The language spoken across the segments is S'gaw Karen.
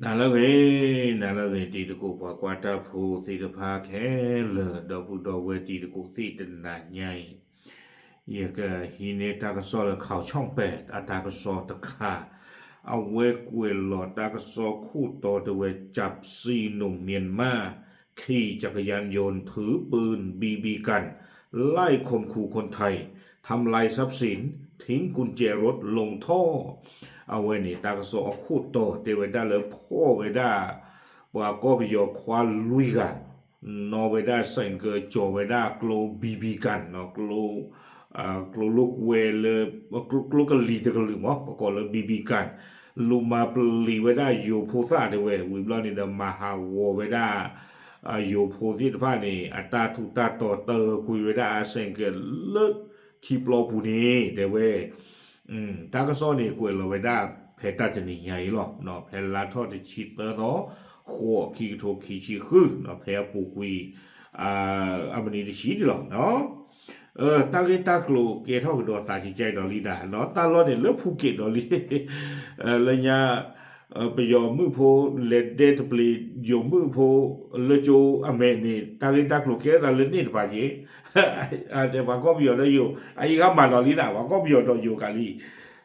နၤလၢအဂ့ၤ, နၤလၢအဂ့ၤ တံၤသကိးပှၤကွၢ်တၢ်ဖိသ့ၣ်တဖၣ်ခဲလၢာ် ဒီပုၢ်ဒီဝဲၢ်တံၤသကိးသ့ၣ်တနၤညါအံၤ, ယကဟံးန့ၢ်တၢ်ကစီၣ်လၢ ခီၣ်ဆီၣ်ပဲး အတၢ်ကစီၣ်တခါ, အဝဲကွဲးလီၤတၢ်ကစီၣ်ခိၣ်တီတဲဝဲ จับสี่หนุ่มเมียนมา ขี่จักรยานยนต์ถือปืนบีบีกัน ไล่ข่มขู่คนไทย ทำลายทรัพย์สิน ทิ้งกุญแจรถลงท่อ အဝဲန့ၣ် တၢ်ကစီၣ်အခိၣ်တီတဲဝဲဒၣ်လၢဖီၣ်ဝဲဒၣ် ပှၤကီၢ်ပယီၤခွါလွံၢ်ဂၤ နီၣ်ဝဲဒၣ် ဆိုင်ကယ် ကၠီၤဝဲဒၣ်ကျိ บีบีกัน နီၣ် ကျိ ကျိလိာ်ကွဲလၢ ကျိကလံၤတကလုာ်မး ပကိးလၢ บีบีกัน လူၤမၤပျံၤဝဲဒၣ်ယိၤဖိသၣ်တဲဝဲ ဝံၤဘျီန့ၣ်ဒီး မၤဟးဂီၤဝဲဒၣ် ယိၤဖိသ့ၣ်တဖၣ်န့ၣ် အတၢ်ထူးတၢ်တီၤတ့ၢ်ကွံာ်ဝဲဒၣ်အ ဆိုင်ကယ် လၢထံပျီပူၤန့ၣ် တဲဝဲ တၢ်ကစီၣ်န့ၣ် ကွဲးလီၤဝဲဒၣ်ဖဲတၢ်တနံၤညါအံၤလီၤ. ဖဲလါထီၣ်တဆံသၢသီ ဃိး ခံကထိခံဆံဃု ဖဲအပူၤကွံာ် အမံးနံးတဆံန့ၣ်လီၤ. တၢ်ဂ့ၢ်တၢ်ကျိၤကဲထီၣ်ကဒီးသးကကဲဒီးလံဒၣ် တၢ်လီၢ်န့ၣ်လၢဖူက့းဒီးလံ လၢညါ ပယီၤမုၣ်ဖိ လဲၤဒဲတပျ့ၤယိၤမုၣ်ဖိ လၢကၠိအမဲာ်န့ၣ် တၢ်ဂ့ၢ်တၢ်ကျိၤကဲထီၣ်သးလၢန့ၣ်တပၤက့ၤ ပှၤကီၢ်ပယီၤဒီးယိၤ အအံၤဂၤမၤဒီးလံဒၣ် ပှၤကီၢ်ပယီၤဒီးယိၤကး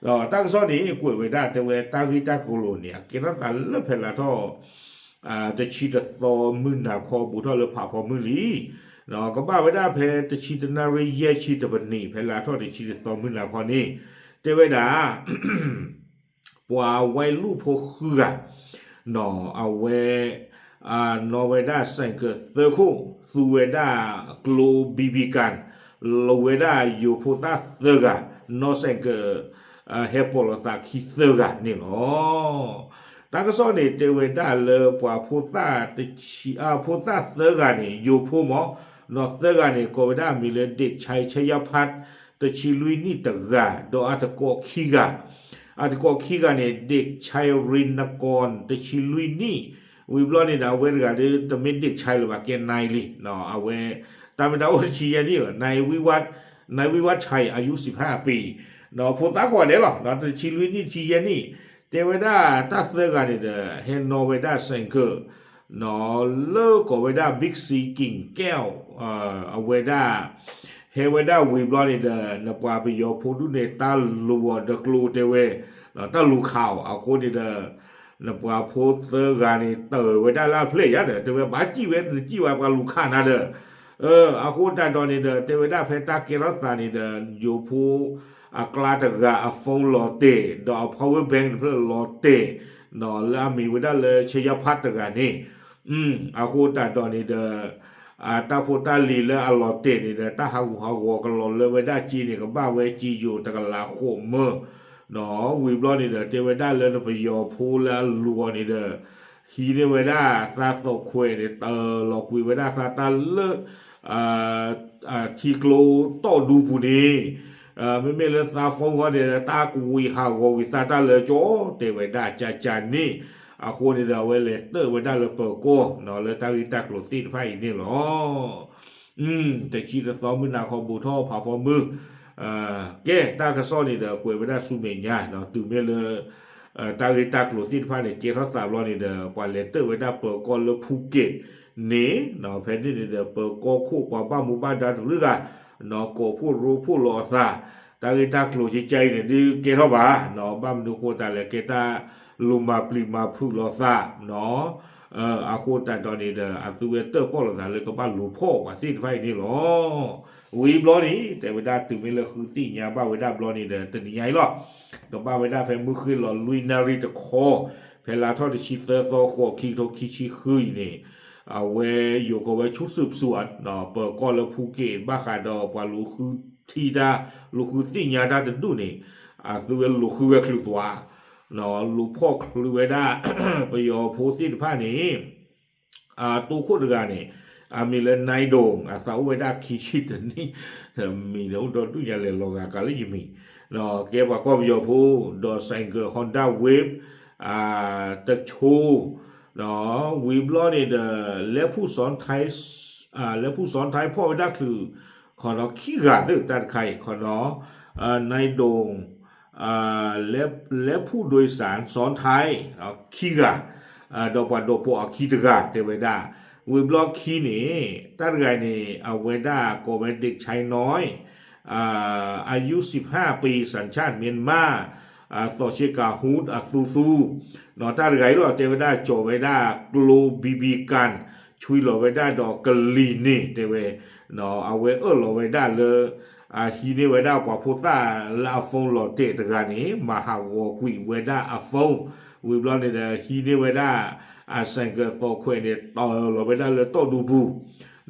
လံ တၢ်ကစီၣ်န့ၣ် ကွဲးဝဲဒၣ်တဲဝဲတၢ်ဂ့ၢ်တၢ်ကျိၤန့ၣ် အကဲထီၣ်သးလၢဖဲလါထီၣ် တဆံတသီမုၢ်နၤခီ ဘူးထီၣ်လၢဖးဖီမုၢ်လံ ကဘၣ်ဝဲဒၣ်ဖဲတဆံတနၣ်ရံၣ်ယဲၢ်ဆံတပနံး ဖဲလါထီၣ်တဆံတသီမုၢ်နၤခီန့ၣ် တဲဝဲဒၣ် ပှၤဝဲလူၢ်ဖိဃုဂၤ နီၣ် အဝဲ နီၣ်ဝဲဒၣ် ဆိုင်ကယ် သၢခိၣ် သူဝဲဒၣ်ကျိ บีบีกัน လူၤဝဲဒၣ်ယိၤဖိသၣ်သၢဂၤ နီၣ် ဆိုင်ကယ် ဟဲပိာ်လိာ်သးခံသၢဂၤန့ၣ်လီၤ. တၢ်ကစီၣ်န့ၣ် တဲဝဲဒၣ်လၢပှၤဖိသၣ်တဆံ ဖိသၣ်သၢဂၤန့ၣ် ယိၤဖိမး နီၣ် သၢဂၤန့ၣ် ကိးဝဲဒၣ်အမံၤလၢ เด็กชาย ชัยพัฒน์ တဆံလွံၢ်နံၣ်တဂၤ ဒီးအတကိးခံဂၤ အတကိးခံဂၤန့ၣ် เด็กชาย รินทร์ นคร တဆံလွံၢ်နံၣ် ဝံၤဘျီန့ၣ်ဒီး အဝဲတဂၤဒီး တမ့ၢ် เด็กชาย လၢၤဘၣ် ကဲ นาย လံ အဝဲ တၢ်မ့ၢ်တၢ်အိၣ်တဆံယဲၢ်နံၣ်လီၤ นายวิวัฒน์ นายวิวัฒน์ชัย อายุสิบห้าปี ဖိသၣ်ကိးဂၤဒဲးလီၤ တဆံလွံၢ်နံၣ်တဆံယဲၢ်နံၣ် တဲဝဲဒၣ်တၢ်သၢဂၤန့ၣ်ဒီး ဟဲနီၣ်ဝဲဒၣ် ဆိုင်ကယ် နီၣ် လၢကိးဝဲဒၣ် บิ๊กซี กิ่งแก้ว အဝဲဒၣ် ဟဲဝဲဒၣ်ဝံၤဘျီန့ၣ်ဒီး နပှၤပယီၤဖိဒူၣ်န့ၣ် တၢ်လူၤအီၤဒီးကျိတဲဝဲ တၢ်လူၤခးအီၤ အဃိန့ၣ်ဒီး နပှၤဖိသၢဂၤန့ၣ် တၢၢ်ဝဲဒၣ်လၢအဖျဲၣ်ယါဒီး တဲဝဲဘၣ်စံၣ်ဝဲ နစံၣ်ဝဲပှၤလူၤခးနၤဒီး အဃိတၢ်ဒီးန့ၣ်ဒီး တဲဝဲဒၣ်ဖဲတၢ်ကဲထီၣ်သးန့ၣ်ဒီး ယိၤဖိ အကျါတဂၤအ phone လီၤတဲာ် ဒီးအ power bank တဖျၢၣ်လီၤတဲာ် လၢအမံၤဝဲဒၣ်လၢ ชัยพัฒน์ တဂၤန့ၣ် အဃိတၢ်ဒီးန့ၣ်ဒီး တၢ်ဖိတၢ်လံၤလၢအလီၤတဲာ်န့ၣ်ဒီး တၢ်ဟးဂူာ်ဟးဂီၤကလီၤလၢဝဲဒၣ်က့န့ၣ် ကဘၣ်ဝဲက့ယိၤတကလးဃိးမၢ ဝံၤဘျီန့ၣ်ဒီး တဲဝဲဒၣ်လၢနပယီၤဖိလၢအလူၤအီၤန့ၣ်ဒီး ဟံးန့ၢ်ဝဲဒၣ်သးသိးခွဲးန့ၣ် တၢၢ်လီၤကွံာ်ဝဲဒၣ်သးတၢ်လၢ ထံကျိတီၢ်ဒူပူၤန့ၣ် မ့မ့ၢ်လၢသး phone ဃီန့ၣ် တၢ်ကဝံၤဟးဂီၤဝံၤသးတၢ်လၢကၠီ တဲဝဲဒၣ်ကၠၢ်ကၠၢ်န့ၣ် အဃိန့ၣ်ဒီး အဝဲလဲၤတၢၢ်ဝဲဒၣ်လၢပၢၤကီၢ် လၢတၢ်ဂ့ၢ်တၢ်ကျိၤသ့ၣ်တဖၣ်အံၤန့ၣ်လီၤ. တဆံတသီမုၢ်နၤခီ ဘူးထီၣ်ဖးဖီမုၢ် ကဲတၢ်ကစီၣ်န့ၣ်ဒီး ကွဲးဝဲဒၣ်ဆူမဲာ်ညါ တုၤမ့ၢ်လၢ တၢ်ဂ့ၢ်တၢ်ကျိၤသ့ၣ်တဖၣ်န့ၣ် ကဲထီၣ်သးဘျီန့ၣ်ဒီး ပှၤလဲၤတၢၢ်ဝဲဒၣ်ပၢၤကီၢ်လၢဖူက့းန့ၣ် ဖဲန့ၣ်န့ၣ်ဒီး ပၢၤကီၢ်ခိၣ်ပှၤဘၣ်မူဘၣ်ဒါတဖုဂၤ ကိးဖှိၣ်ရိဖှိၣ်လီၤအသး တၢ်ဂ့ၢ်တၢ်ကျိၤကကဲအံၤန့ၣ် ဒုးကဲထီၣ်ဘၣ် ဘၣ်မနုၤဃိသတးလဲၣ် ကဲတၢ်လူၤမၤပျံၤမၤဖုးလီၤသး အဃိသတးဒီးန့ၣ်ဒီး အသုဝဲတၢၢ်ပီၣ်လိာ်သးလၢကဘၣ်လူၤဖီၣ်ပှၤသ့ၣ်တဖၣ်အံၤန့ၣ်လီၤ. ဝံၤဘျီန့ၣ် တဲဝဲဒၣ်တုၤမ့ၢ်လၢဃုသ့ၣ်ညါဘၣ်ဝဲဒၣ်ဘျီန့ၣ်ဒီး တနံၤညါအံၤလီၤ. ကဘၣ်ဝဲဒၣ်ဖဲမုၢ်ဃ့ၢ်လီၤလွံၢ်နၣ်ရံၣ်တခီ ဖဲလါထီၣ်တဆံသၢသီ ဃိး ခံကထိခံဆံဃုအံၤန့ၣ် အဝဲယိၤကိးဝဲ ชุดสืบสวน ပၢၤကီၢ်လၢဖူက့း ဘၣ်ဃးဒီးပှၤလူၤဃုထံၣ်တၢ် လူၤဃုသ့ၣ်ညါတၢ်တဒူၣ်န့ၣ် အသုဝဲလူၤဃုဝဲချုးသွး လူၤဖီၣ်ချုးဝဲဒၣ် ပယီၤဖိသ့ၣ်တဖၣ်န့ၣ် တိခိၣ်တဂၤန့ၣ် အမံၤလၢ နၢၢ်ဒိၣ် အသးအိၣ်ဝဲဒၣ်ခံဆံတနံၣ် မံၤန့ၣ်အိၣ်ဒီဒူၣ်ညါလဲၤလီၤဂာ်ကးလၢယမံၤ ကဲပှၤကီၢ်ပယီၤဖိ ဒီး ဆိုင်ကယ် Honda Wave တဆိ ဝံၤဘျီန့ၣ်ဒီး လဲၤဖူၣ်စီၣ်ထဲ လဲၤဖူၣ်စီၣ်ထဲဖီၣ်ဝဲဒၣ်ချုး ခီနီၤ ခံဂၤသ့ၣ်တၢ်တခါအံၤ ခီနီၤ နၢၢ်ဒိၣ် လဲၤဖူၣ်ဒိစၣ် စီၣ်ထဲ ခံဂၤ ဒီးပှၤဒိးပိာ်အခံတဂၤတဲဝဲဒၣ်, ဝံၤဘျီခံန့ၣ် တၢ်တဂၤန့ၣ် အဝဲဒၣ်ကိးဝဲ เด็กชายน้อย อายุสิบห้าปี สัญชาติเมียนมา သီၣ်ဆ့ကၤဟူးအသူသူ, ဒီးတၢ်တဂၤအံၤလီၤ တဲဝဲဒၣ် ကၠီၤဝဲဒၣ်ကျိ ဘံဘံကၣ် ဆွံလီၤဝဲဒၣ်ဒီးကလံၤန့ၣ် တဲဝဲ, အဝဲအၢၣ်လီၤဝဲဒၣ်လၢ ဟံးန့ၢ်ဝဲဒၣ်ပှၤဖိသၣ်လၢအ phone လီၤတဲာ်တဂၤန့ၣ် မၤဟးဂီၤကွံာ်ဝဲဒၣ်အ phone, ဝံၤဘျီန့ၣ်ဒီး ဟံးန့ၢ်ဝဲဒၣ် အ ဆိုင်ကယ် သီၣ်ခွဲးန့ၣ် တၢၢ်လီၤဝဲဒၣ်လၢတီၢ်ဒူပူ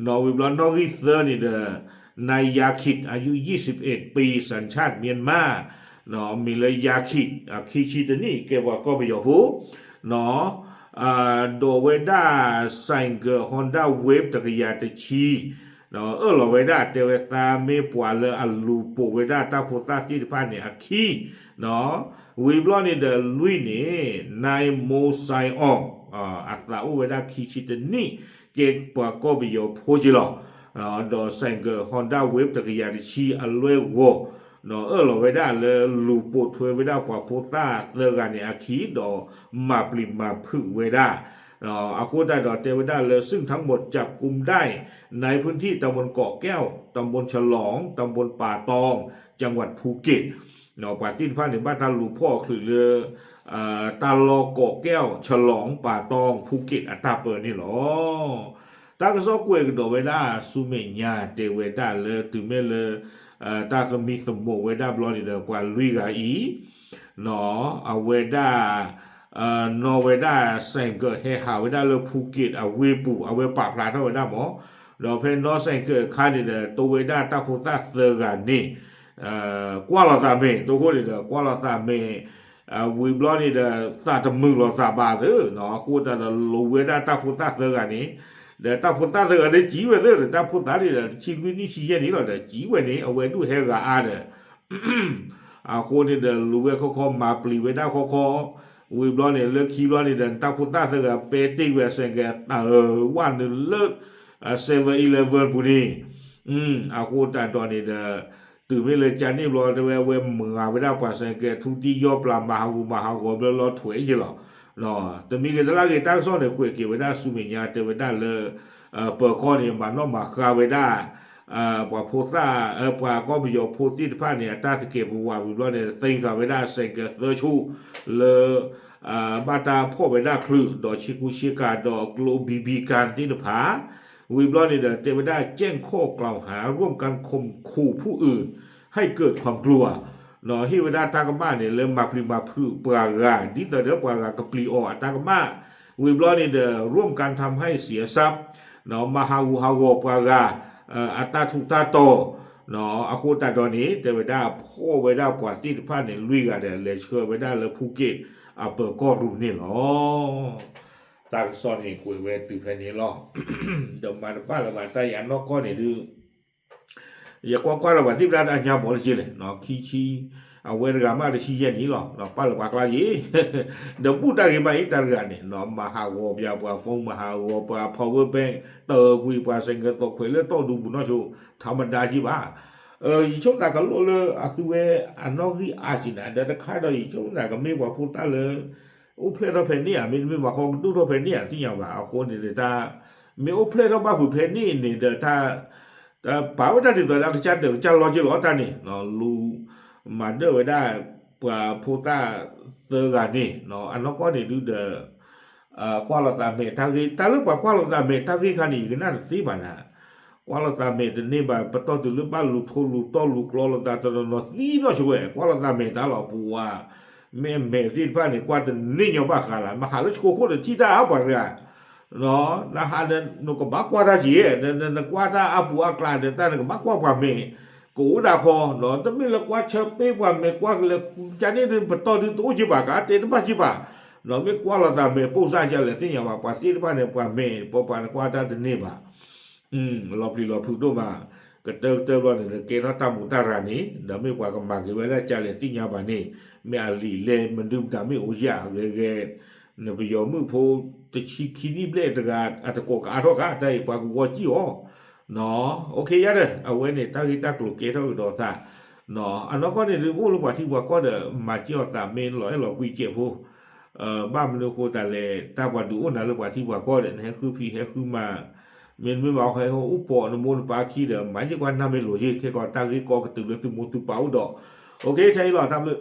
ၤ, ဒီးဝံၤဘျီနီၣ်ဂံၢ်သၢန့ၣ်ဒီး นายยาขิด อายุยี่สิบเอ็ดปี สัญชาติเมียนมา မ့ၢ်လၢ ยาขิด ခံဆံတနံၣ် ကဲပှၤကီၢ်ပယီၤဖိ ဒိးဝဲဒၣ် ဆိုင်ကယ် Honda Wave တကယၤတဆံ အၢၣ်လီၤဝဲဒၣ် တဲဝဲသးမ့ၢ်ပှၤလၢအလူၤပိာ်ဝဲဒၣ်တၢ်ဖိသၣ်သ့ၣ်တဖၣ်န့ၣ်အခံ, ဝံၤဘျီန့ၣ်ဒီးလွံၢ်န့ၣ် นายโมไซออง အသးအိၣ်ဝဲဒၣ်ခံဆံတနံၣ် ကဲပှၤကီၢ်ပယီၤဖိက့လီၤ. ဒီး ဆိုင်ကယ် Honda Wave တကယၤတဆံအလွဲၢ်ဂီၤ ဒီးအၢၣ်လီၤဝဲဒၣ်လၢလူၤပိာ်ထွဲဝဲဒၣ်ပှၤဖိသၣ်သၢဂၤန့ၣ်အခံ ဒီးမၤပျံၤမၤဖုးဝဲဒၣ် အဃိသတးဒီးတဲဝဲဒၣ်လၢ ซึ่งทั้งหมดจับกุมได้ในพื้นที่ตำบลเกาะแก้ว ตำบลฉลอง ตำบลป่าตอง จังหวัดภูเก็ต ပှၤသ့ၣ်တဖၣ်န့ၣ် ဘၣ်တၢ်လူၤဖီၣ်အချုးလၢ တၢ်လီၢ် เกาะแก้ว ฉลอง ป่าตอง ภูเก็ต အတၢ်ပၢန့ၣ်လီၤ. တၢ်ကစီၣ်ကွဲးကဒီးဝဲဒၣ်ဆူမဲာ်ညါ တဲဝဲဒၣ်လၢတုၤမ့ၢ်လၢ တၢ်သမံသမိးဝဲဒၣ်ဘျီန့ၣ်ဒီး ပှၤလွံၢ်ဂၤအံၤ အဝဲဒၣ် နီၢ်ဝဲဒၣ် ဆိုင်ကယ် ဟဲဟးဝဲဒၣ်လၢ ภูเก็ต အဝ့ၢ်ပူၤ အဝဲပာ်ဖျါထီၣ်ဝဲဒၣ်မး, ဒီးဖဲနီၢ် ဆိုင်ကယ် အခါန့ၣ်ဒီး တိဝဲဒၣ်တၢ်ဖိသၣ်သၢဂၤန့ၣ် ကွၢ်လိာ်သးမဲာ် တိခိၣ်န့ၣ်ဒီး ကွၢ်လိာ်သးမဲာ် ဝံၤဘျီန့ၣ်ဒီး သးတမုာ်လိာ်သးဘၣ်သ့, အဃိသတးဒီးလူၤဝဲဒၣ်တၢ်ဖိသၣ်သၢဂၤန့ၣ်, ဒီးတၢ်ဖိသၣ်သၢဂၤန့ၣ် စံးဝဲသ့ဒီး တၢ်ဖိသၣ်န့ၣ်ဒီး တဆံလွံၢ်နံၣ်ဆံယဲၢ်နံၣ်လီၤဒီး စံးဝဲန့ၣ် အဝဲဒၣ်ဟဲဂၤအါဒီး အဃိန့ၣ်ဒီး လူၤဝဲခီခီ မၤပျံၤဝဲဒၣ်ခီခီ, ဝံၤဘျီန့ၣ် လၢခံဘျီန့ၣ်ဒီး တၢ်ဖိသၣ်သၢဂၤ ပဲတ့ၢ်ဝဲ ဆိုင်ကယ် တၢ်ဝၣ်နုာ်လၢ seven eleven ပူၤန့ၣ်, အဃိသတးဒီးန့ၣ်ဒီး တုၤမ့ၢ်လၢကန့ၣ်ဘျီ တဲဝဲ အဝဲမၤဝဲဒၣ်ပှၤ ဆိုင်ကယ် ထူတံၢ်ယီၢ်ပျၢ် မၤဟးဂူာ်မၤဟးဂီၤဘျၢလီၤထွဲးက့လီၤ. တမံၤဂ့ၤတလါဂ့ၤ တၢ်ကစီၣ်န့ၣ် ကွဲးက့ၤဝဲဒၣ်ဆူမဲာ်ညါ တဲဝဲဒၣ်လၢ ပၢၤကီၢ်န့ၣ် မၤနီၣ်မၤဃါဝဲဒၣ် ပှၤဖိသၣ် ပှၤကီၢ်ပယီၤဖိသ့ၣ်တဖၣ်န့ၣ် အတၢ်သကဲးပဝးဝံၤဘျီန့ၣ် သ့ၣ်ဃာ်ဝဲဒၣ် ဆိုင်ကယ် သၢဆိ လၢ ဘၣ်တၢ်ဖီၣ်ဝဲဒၣ်ချုး ဒီးဆ့ကူဆ့ကၤ ဒီးကျိ ဘံဘံကၣ် သ့ၣ်တဖၣ်, ဝံၤဘျီန့ၣ်ဒီး တဲဝဲဒၣ် แจ้งข้อกล่าวหา ร่วมกันข่มขู่ผู้อื่น ให้เกิดความกลัว ဟ့ၣ်ဝဲဒၣ်တၢ်ကမၣ်န့ၣ် လၢမၤပျံၤမၤဖုးပှၤဂၤ ဒ်သိးဒီးပှၤဂၤကပျံၤအီၤအတၢ်ကမၣ်, ဝံၤဘျီန့ၣ်ဒီး ร่วมกันทำให้เสียทรัพย์ မၤဟးဂူာ်ဟးဂီၤပှၤဂၤ အတၢ်ထူးတၢ်တီၤ, အဃိသတးဒီးန့ၣ် တဲဝဲဒၣ်ဖီၣ်ဝဲဒၣ်ပှၤသ့ၣ်တဖၣ်န့ၣ် လွံၢ်ဂၤဒီး လဲၤဆှၢဝဲဒၣ်လၢ ภูเก็ต အပၢၤကီၢ်ရူၤန့ၣ်လီၤ. တၢ်ကစီၣ်န့ၣ် ကွဲးဝဲတုၤဖဲန့ၣ်လီၤ. ဒီးမၤတဘၣ်လၢၤဘၣ် တၢ်အံၤအနီၢ်ကီၢ်န့ၣ်ဒုး ယကွၢ်ကွၢ်လၢၤဘၣ်သ့ၣ်ဖျါတၢ်အညါဘီလၢက့လဲၣ်, ခံဆံ အဝဲတဂၤမးတဆံယဲၢ်နံၣ်လီၤ, ပာ်လၢၤပှၤကျါယ့ၣ်, ဒီးဘူၣ်တၢ်ဂ့ၤမးအံၤ တၢ်တဂၤန့ၣ် မၤဟးဂီၤပှၤ ပှၤ phone မၤဟးဂီၤပှၤ power bank တၢ်အၢကွံာ်ပှၤ ဆိုင်ကယ် သီၣ်ခွဲးလၢတီၢ်ဒူပူၤနီၢ်ဆိ ထီမဒါက့ဘၣ်. ယဆိကမိၣ်သးကလိၣ်လၢအသုဝဲအနီၣ်ဂံၢ်အါက့နၤ ဒီးတခါဒီး ယဆိကမိၣ်သးကမ့ၢ်ပှၤဖိသၣ်လၢ အိၣ်ဖျဲၣ်ထီၣ်ဖဲန့ၣ်ဧါ မ့တမ့ၢ်ပှၤဃီကဒိၣ်ထီၣ်ဖဲန့ၣ်ဧါ သ့ၣ်ညါဘၣ်. အဃိန့ၣ်ဒီးတၢ် မ့ၢ်အိၣ်ဖျဲၣ်ထီၣ်ဘၣ်ဖုးဖဲန့ၣ်န့ၣ်ဒီးတၢ် ပာ်ဝဲဒၣ်ဒ်သိးဒီးကစၢ်ဒၢးကစၢ်လီက့လီၤတၢ်န့ၣ် လူၤမၤဒၢၣ်ဝဲဒၣ် ပှၤဖိသၣ်သၢဂၤန့ၣ် အနီၢ်ကီၢ်န့ၣ်ဒုးဒီး ကွၢ်လိာ်သးမဲာ်တၢ်ဂ့ၢ် တၢ်လၢပှၤကွၢ်လိာ်သးမဲာ်တၢ်ဂ့ၢ်ခါန့ၣ် ယကနၣ်တသ့ဘၣ်နၤ, ကွၢ်လိာ်သးမဲာ်တန့ၢ်ဘၣ် ပတီၢ်တုၤလၢဘၣ်လူၤထိလူၤတီၢ်လူၤကျီလိာ်သးတနီၤနီၤသံနီၢ်ဆိဝဲ ကွၢ်လိာ်သးမဲာ်တၢ်လီၤပူၤဝါ မ့ၢ်အမဲာ်သ့ၣ်တဖၣ်န့ၣ် ကွၢ်တန့ၢ်ညီဘၣ်ဃးလၢ မဟးလၢဆှိခိၣ်ဒီးထံၣ်တၢ်အါပှၤတဂၤ နဟးဒီးနကဘၣ်ကွၢ်တၢ်က့ၤ နကွၢ်တၢ်အါပူၤအါကျါဒီးတၢ်နကဘၣ်ကွၢ်ပှၤမဲာ် ကအိၣ်ဒၣ်ဃီ တမ့ၢ်လၢကွၢ်ဆၢပ့ၢ်ပှၤမဲာ်ကွၢ်ကလဲၤ ကန့ၣ်ပတီၢ်ဒုးတအိၣ်က့ၤဘၣ် ကတဲတဘၣ်က့ၤဘၣ် မ့ၢ်ကွၢ်လိာ်သးမဲာ်ပိၢ်စၢ်ကလဲၣ်သ့ၣ်ညါဘၣ် ပှၤသ့ၣ်တဖၣ်န့ၣ် ပှၤမဲာ်ပိၢ်ပှၤန့ၣ်ကွၢ်တၢ်တန့ၢ်ဘၣ် လီၤပျံၤလီၤဖုးဒိၣ်မး ကတၢၢ်ကတၢၢ်ဘျီန့ၣ်ဒီး ကဲထီၣ်တၢ်မူးတၢ်ရၤန့ၣ် ဒီးမ့ၢ်ပှၤကမၤက့ၤဝဲဒၣ်ကလဲၣ်သ့ၣ်ညါဘၣ်န့ၣ် မ့ၢ်အလံာ်လဲၢ်မနုၤမတၤမ့ၢ်အိၣ်ယၤဂဲၤဂဲၤ နပယီၤမုၣ်ဖိ တဆံခံနံၣ်ဘျဲၣ်တဂၤ အတကိးကအါထီၣ်ခါ တၢ်အံၤပှၤကဝီၤစံၣ်အီၤ OK ယၤဒီး အဝဲန့ၣ် တၢ်ဂ့ၢ်တၢ်ကျိၤကဲထီၣ်ကဒီးသး အနီၢ်ကီၢ်န့ၣ်ဒုး အိၣ်လၢပှၤထံပှၤကီၢ်ဒီး မၤစံၣ်အီၤသးမ့ၢ်လီၤအဲၣ်လီၤကွံာ်စဲးဖိ ဘၣ်မနုၤအဃိသတးလဲၣ် တၢ်ပှၤဒုးအိၣ်နၤလၢပှၤထံပှၤကီၢ်ဒီး နဟဲဃုဖံးဟဲဃုမၤ, မ့တမ့ၢ်ဘၣ် ဟဲအိၣ်ပိာ်နမိၢ်နပၢ်ခံဒီး မၤယ့ၢ်ကွၢ်နၢ်မ့ၢ်လိၤယ့ၢ် ခဲကီးတၢ်ဂ့ၢ်ကီကတုၤလၢသုမိၢ်သုပၢ်အိၣ်ဒီး, အိၣ်က့ ခဲအံၤလီၤ တၢ်ဘျုး